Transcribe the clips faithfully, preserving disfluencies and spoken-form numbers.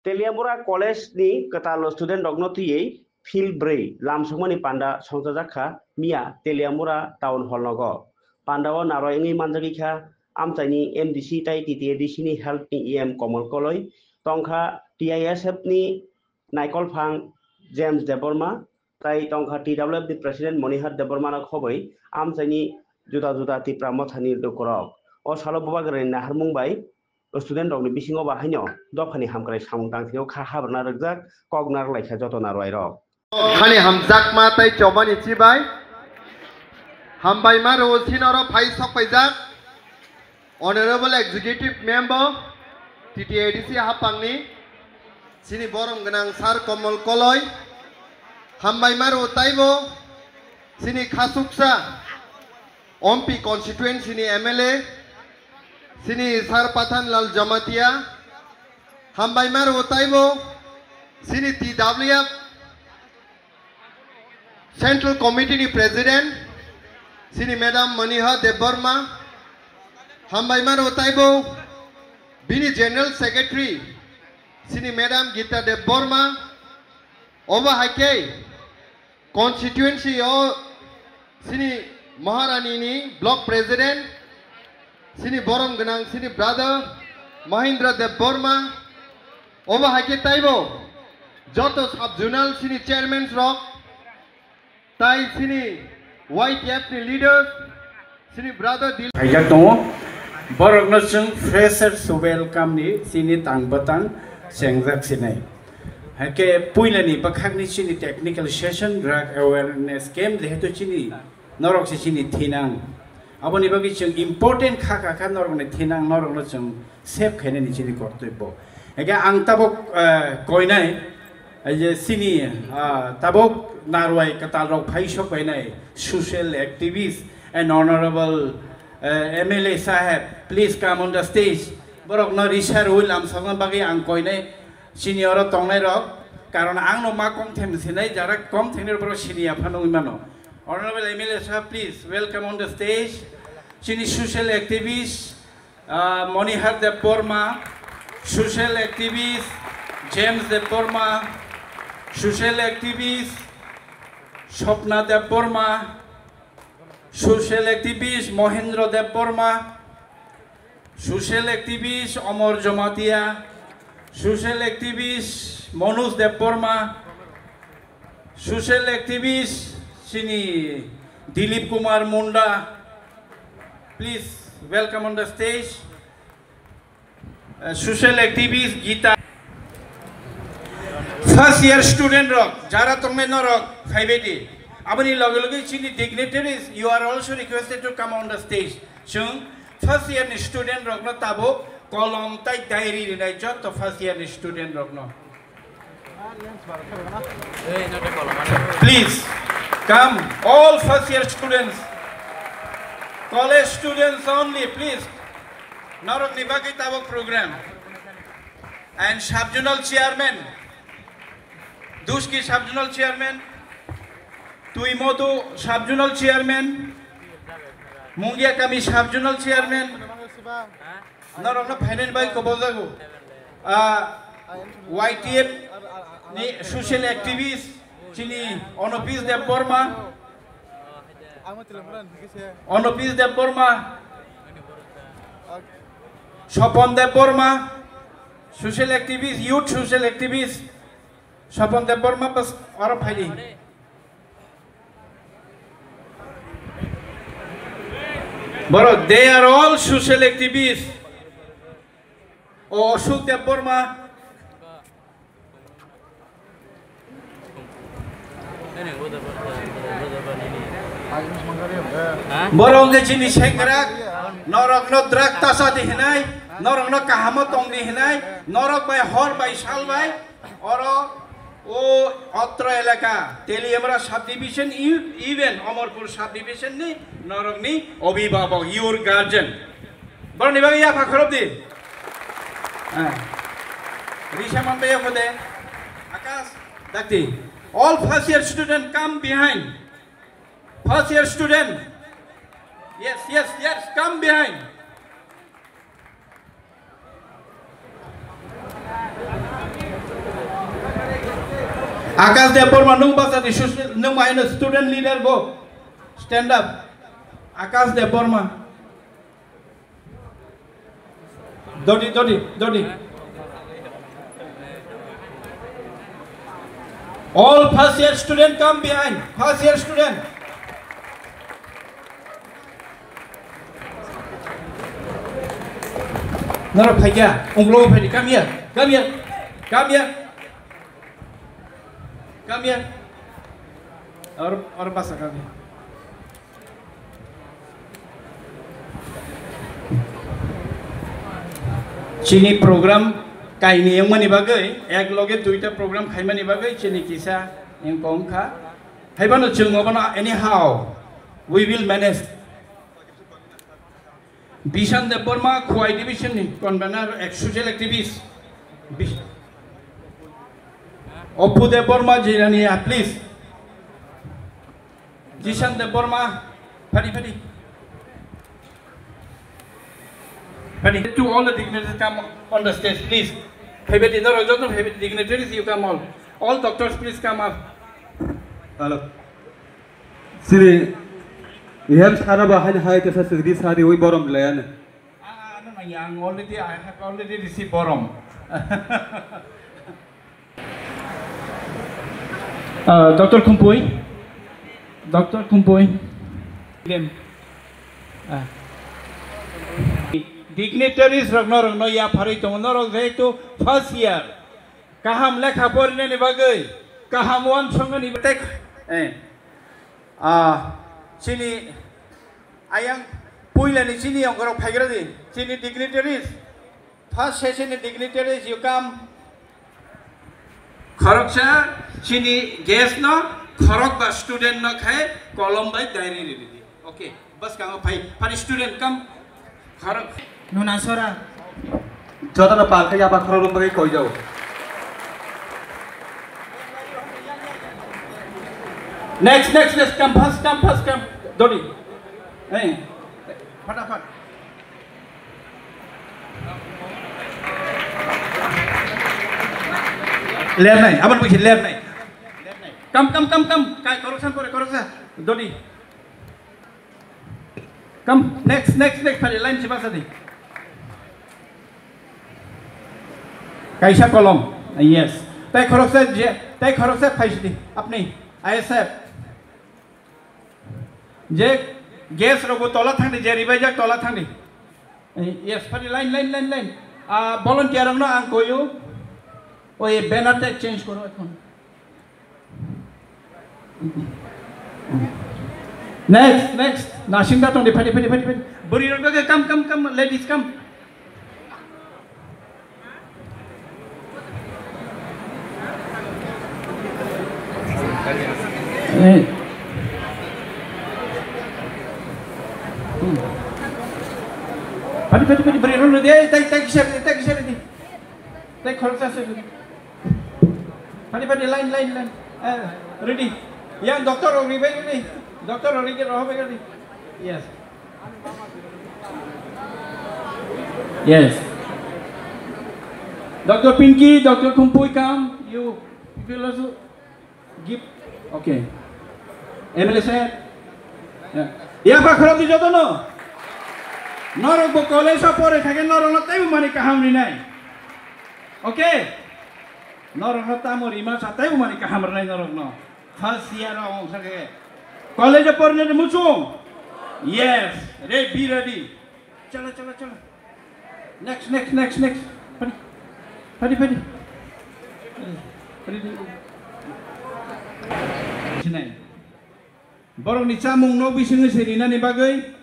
Teliamura College ni kwtal student rokno twiwi field bwrwi lamsokmani panda songchajak kha miya Teliamura Town Hall nogo. Pandao narwai wngwi manjagwi kha amchaini M D C tai T T A D C ni health ni E M Komol Koloi, tongkha T I S F ni Naikolphang James Debbarma, tai tongkha T W F ni President Monihar Debbarma no khobwi amchaini juda juda Tipra mothani lukurok. O salo Bubagrani naharmung bai student rokni bisingo ba haino dophani hamkrai samung tangthio kha habrwna rwkjak kok narwk laikha joto narwai rok. Hani hamjakma tai chobani chibai. Hambaima rwo sinoro phai sokpaijak Honorable Executive Member T T A D C hapangni sini borom gwnang Sir Komol Koloi. Hambaima rwo taibo sini khasuksa Ompi constituency ni M L A, sini Sir Pathan Lal Jamatia, hambaima rwo taibo, sini T W F Central Committee ni President, sini Madam Maniha Debbarma, hambaima rwo taibo, bini General Secretary, sini Madam Gita Debbarma, obo hai khe constituency o sini Maharani ni block president, sini borom gwnang sini brother Mahindra Debbarma, obo hai khe taibo joto sub zonal sini chairmans rok, tai sini Y T F ni leaders, sini brother Dil- Khaijak tongo. Borokno chwng freshers welcome ni sini tang bwtang chengjak sinai. Haikhe puilani bwkhakni chini technical session, drug awareness camp, jehetu chini norok se chini thinang. Aboni bagwi chwng important kha kha kha norokni thinang, norokno chwng save khainani chini kortobbo. Haikhe ang tabok, eh, koinai, eh, je chini, ah, tabok narwai kwtal rok phai sok bainai social activist and honorable, eh, M L A saheb, please come on the stage. Borokno risa rwi lamsokna bagwi ang koinai. Sini oro tongnai rok, karon ang no ma kom them sinai, jara kom thengni borok sini ya phano wngwi mano. Honorable M L A sir, please welcome on the stage. Sini social activist, ah, Monihar Debbarma, social activist James Debbarma, social activist Swapna Debbarma, social activist Mohendra Debbarma, social activist Amar Jamatia, social activist Manoj Debbarma, social activist sini Dilip Kumar Munda. Please welcome on the stage. Uh, social activist Gita. First year student rok, jara tongnai norok, phaibai di. Aboni loge loge chini dignitaries, you are also requested to come on the stage. Chwng first year ni student rokno tabuk kolom tai diary rinai, jotto first year ni student rokno. Please come, all first year students, college students only, please. Norok ni bagwi tabuk program. And sub zonal chairman, Duski sub zonal chairman, Tuimotu sub zonal chairman, Mungiakami sub zonal chairman, norokno phainani bai kobojago. Ah, Y T F ni social activist, chini Onopis Debbarma, Onopis Debbarma, Sopon Debbarma, social activist, youth social activist, Sopon Debbarma pas oro phaidi. Boro, they are all social activists. O Ashok Debbarma. Borok wngkha chini sengkrak, norokno drug tasa di hinai, norokno kahamo tong di hinai, norok bai hor bai sal bai, oro o Otro elaka, Teliamura subdivision, e-, even Amarpur subdivision ni norokni obhibhabok, your guardian. Borokni bagwi yapha khorop di. Ah. Risa manbai yapha de. Akash, dakti. All first year student come behind. First year student. Yes, yes, yes, come behind. Akash Debbarma, nwng basa di social, nwng maino student leader bo. Stand up. Akash Debbarma. Dodi, dodi, dodi. All first year student come behind. First year student. Norok phaikya, unglo phaidi, come here, come here, come here, come here. Or, or basa come here. Chini program kaini wngmani bagwi, ek loge duita program khaimani bagwi chini kisa wngkha. Haibano chwng obono anyhow we will manage. Bishan Debbarma, Khowai Division ni convener, ex social activist. Bis-, Oppu Debbarma, Jirania, please. Jishan Debbarma, phaidi, phaidi. Phaidi. To all the dignitaries, come on the stage, please. Phaidi, norok joto phaidi, dignitaries, you come all. All doctors, please come up. Hello. Siri, we have Saraba Hani Hai Tesa Sugri Sari, we borom layana. Ah, no, no, yang already, I have already received borom. Ah, Doctor Khumpui, Doctor Khumpui. Dem. Ah. Dignitaries rokno, rokno yapharwi tongo, norok jehetu first year. Kaham lekha porinani bagwi, kaham uansuknani bagwi. Eh. Ah, chini ayang puilani chini yongkorok phaigra di. Chini dignitaries, first session ni dignitaries, you come. Khoroksa chini guest no, khorok ba student no khai kolom bai diary ridi. Okay. Bwskango phai, phani student kam khorok. Nuna sora. Jotono pal khe yaba khorok bagwi koi jao. Next, next, next, come fast, come fast, come. Dodi. Hey. Fatafat. Ler nai, aban buji ler nai. Come, come, come, come. Kai, koroksa pore, koroksa. Dodi. Come, next, next, next, phari, line si basa di. Kaisa kolom, yes. Tai khoroksa je, tai khoroksa phaisi di, apni, I S F. Je guest rokbo tola thangdi, je ribajak tola thangdi. Yes, phari, line, line, line, line. Ah, volunteer rokno ang koyo, oi banner ta change koro ekhon. Next, next. Nasing da tong di, phadi, phadi, phadi, phadi. Buri rok ke, come, come, come, ladies, come. Eh. Hmm. Phadi, phadi, phadi, buri rok de, tai, tai, kisah, tai, kisah, tai. Tai, khoroksa, sir. Padi, padi, line, line, line. Eh, ready. Yang doctor rok ready, ready. Doctor rok ready, rok ready. Yes. Yes. Doctor Pinky, Doctor Khumpui, come. You people also give. Okay. M L A sir. Ya. Ya, ba khorok di joto no. Norok bo college o pore thake norok no taibo mani kaham rinai. Okay. Norok no tamo rima sa taibo mani kaham rinai norok no. First year o ong sake. College o porne de muchung. Yes. Re, be ready. Chala, chala, chala. Next, next, next, next. Padi. Padi, padi. Padi, padi. Sinai. Borokni chamung no bisingo se rinani bagwi.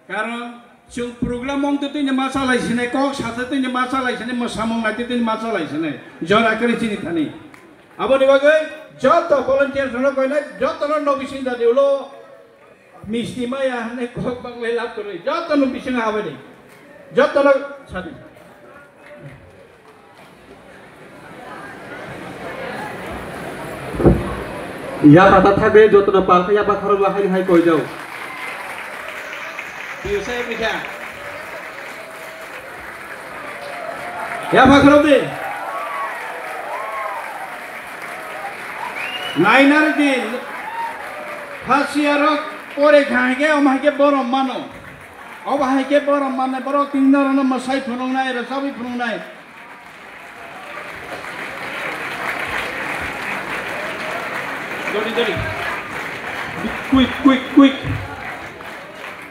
Karon chwng program mong twi twi ma chalai sinai, kok sa twi twi ma chalai sinai, mwsamung nai twi twi ma chalai sinai. Jora kwrwi chini thani. Aboni bagwi joto volunteer no koinai, joto no no bising da diulo. Misti maya hwnwi kok bang lai lab kwrwi. Joto no bising habani. Joto no sadi. Ya pata thagwi jotono pal khe ya ba khorok bo hai hai koi jao. Piu sai bikha. Ya ba khorok di. Nainardi, phasiyarok pore kha hai khe, omo hai khe borom mano. Obo hai khe borom manai borok tini norokno mwsai phunuknai, rwchabwi phunuknai. Dori, dori. Quick, quick, quick.